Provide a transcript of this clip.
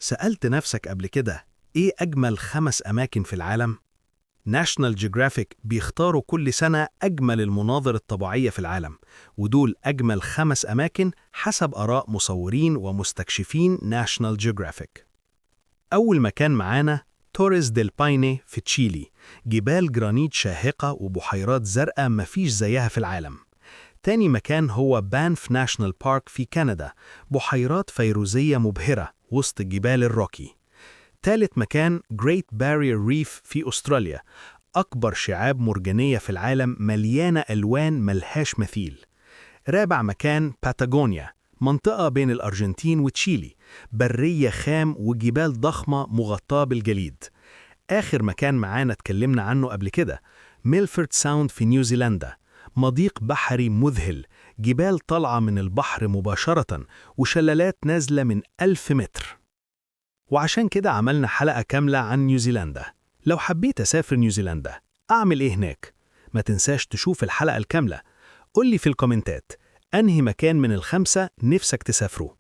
سألت نفسك قبل كده إيه أجمل 5 أماكن في العالم؟ ناشونال جيوغرافيك بيختاروا كل سنة أجمل المناظر الطبيعية في العالم، ودول أجمل 5 أماكن حسب آراء مصورين ومستكشفين ناشونال جيوغرافيك. أول مكان معانا توريس ديل بايني في تشيلي، جبال جرانيت شاهقة وبحيرات زرقاء مفيش زيها في العالم. تاني مكان هو بانف ناشونال بارك في كندا، بحيرات فيروزية مبهرة وسط جبال الروكي. تالت مكان جريت بارير ريف في أستراليا، أكبر شعاب مرجانية في العالم مليانة ألوان ملهاش مثيل. رابع مكان باتاغونيا، منطقة بين الأرجنتين وتشيلي، برية خام وجبال ضخمة مغطاة بالجليد. آخر مكان معانا اتكلمنا عنه قبل كده ميلفورد ساوند في نيوزيلندا، مضيق بحري مذهل، جبال طالعة من البحر مباشرة وشلالات نازلة من 1000 متر. وعشان كده عملنا حلقة كاملة عن نيوزيلندا. لو حبيت أسافر نيوزيلندا أعمل إيه هناك؟ ما تنساش تشوف الحلقة الكاملة. قولي في الكومنتات أنهي مكان من ال5 نفسك تسافره.